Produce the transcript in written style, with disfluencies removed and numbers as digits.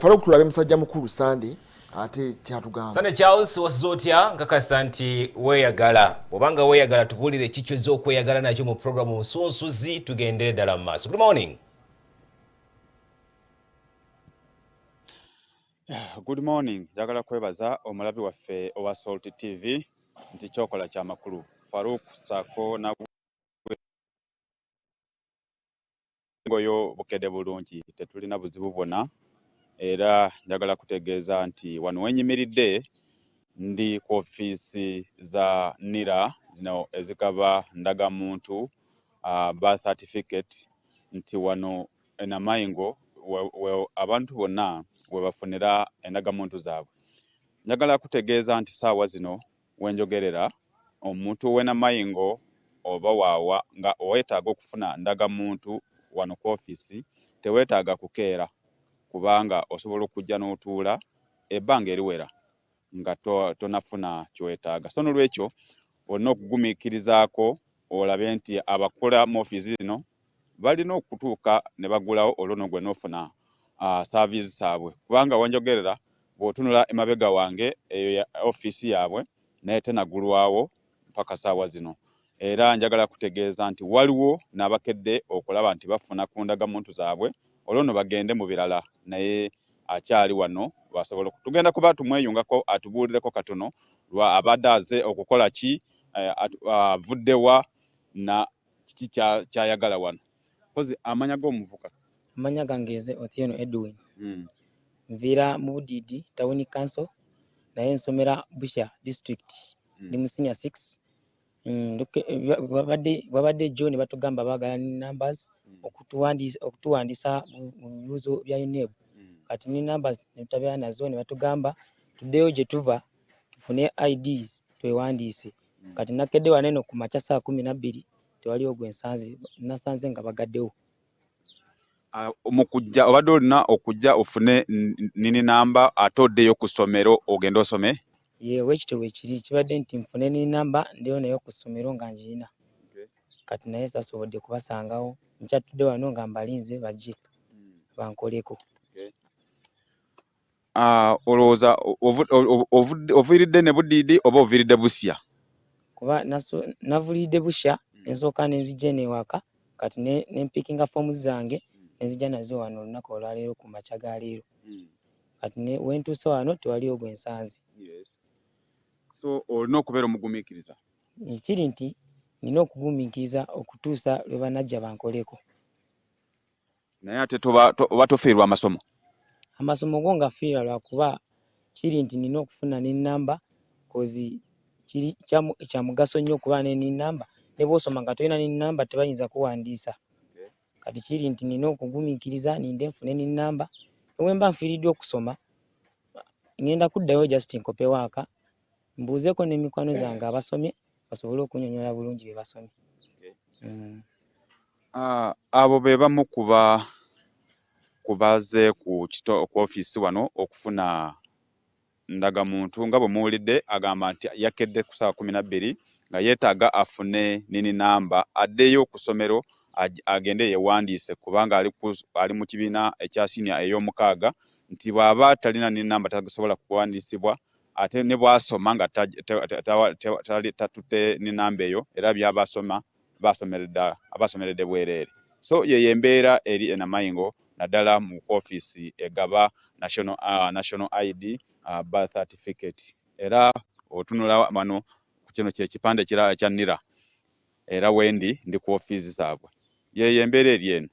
Faruk, tulabe musajja mukulu Sande ate kyatugamba. Sande Charles, wasuze otya? Nkakasa nti weeyagala. Bwobanga weeyagala, tubuulire ekikyoza okweyagala nakyo mu programu Nsunsuzi. Tugendere ddala mu maaso. Good morning. Good morning. Njagala kwebaza omulabi waffe owa Salt TV nti kyokola kyamakulu. Faruk Sako na ngoyo bukedde bulungi, tetulina buzibu bwonna. Era njagala kutegeeza nti wano wenyimiridde ndi ku ofiisi za NIRA zino ezigaba ndagamuntu, birth certificate, nti wano enamayingo abantu bonna we bafunira endagamuntu zaabwe. Njagala kutegeeza nti saawa zino wenjogerera, omuntu w'enamayingo oba waawa nga weetaaga okufuna ndagamuntu wano ku ofiisi, teweetaaga kukeera, kubanga osobola okujja n'otuula ebbanga eriwera nga tonafuna ky'oweetaaga. So nolwekyo olina okugumiikirizaako olabe nti abakola mu ofiisi zino balina okutuuka ne bagulawo, olwo no gwe n'ofuna service zaabwe, kubanga wenjogerera, bw'otunula emabega wange, eyo ya ofiisi yaabwe, naye tenagulwawo mpaka saawa zino. Era njagala kutegeeza nti waliwo n'abakedde okulaba nti bafuna ku ndagamuntu zaabwe, olwo no bagende mu birala, naye akyali wano basobola tugenda kuba tumweyungako atubuulireko katono lwa abadde aze okukola ki, avuddewa na kiki kyayagala wano. Kozi amanya g'omuvuka? Amanya gange nze Othieno Edwin. Nviira mu Budiidi Town Council, naye nsomera Busha District. Ndi mu senior 6. Babadde jjo ne batugamba baagala numbers okutuwandiisa mu bibuuzo bya UNEB. Kati ne numbers ne tutabeera nazo, ne batugamba tuddeyo gye tuva tufune IDs twewandiise. Kati nakedde wano eno ku makya saa 12, tewaliwo gwe nsanze, nasanze nga bagaddewo. Mu kujja obadde olina okujja ofune NIN number, ate oddeyo ku ssomero ogende osome? Ye, bwekityo bwe kiri, kibadde nti nfune NIN number, ndeyo nayo ku ssomero nga ngirina. Kati naye sasobodde kubasangawo, nkyatudde wano nga mbalinze bajje bankoleko. Olowooza oviiridde ne Budiidi oba oviiridde Busya? Kuba navuliridde Busya, ensooka nenzija eno ewaka, kati ne mpikinga foomu zange nenzija nazo wano olunaku olwaleero ku makya ga leero. Kati wentuuse wano tewaliwo gwe nsanze. So olina okubeera omugumiikiriza. Ekiri nti nina okugumiikiriza okutuusa lwe banajja bankoleko. Naye ate oba tofiirwa amasomo? Amasomo go nga fiirwa, lwakuba kiri nti nina okufuna NIN number, 'cause kiri kya mugaso nnyo okuba ne NIN number. Ne bw'osoma nga tolina NIN number, tebayinza kuwandiisa. Kati kiri nti nina okugumiikiriza ninde nfune NIN number. Ne bwe mba nfiiriddwa okusoma, ngenda kuddayo just nkope waaka, mbuuzeeko ne mikwano zange abasomye basobole okunnyonnyola bulungi bye basomye. Abo be bamu kuba kubaze ku ofiisi wano okufuna ndagamuntu. Nga bwe muwulidde, agamba nti yakedde ku ssaawa 12 nga yeetaaga afune NIN number addeyo ku ssomero agende yeewandiise, kubanga ali mu kibiina ekya siniya ey'omukaaga, nti bw'aba talina NIN number tasobola kuwandiisibwa, ate ne bw'asoma nga tatutte NIN number eyo, era by'aba asoma abasomeredde bwereere. So yeyo embeera eri enamayingo, naddala mu ofiisi egaba national ID, birth certificate. Era otunula wano ku kino kyekipande ekya NIRA, era wendi ndi ku ofiisi zaabwe. Yeyo embeera eri eno.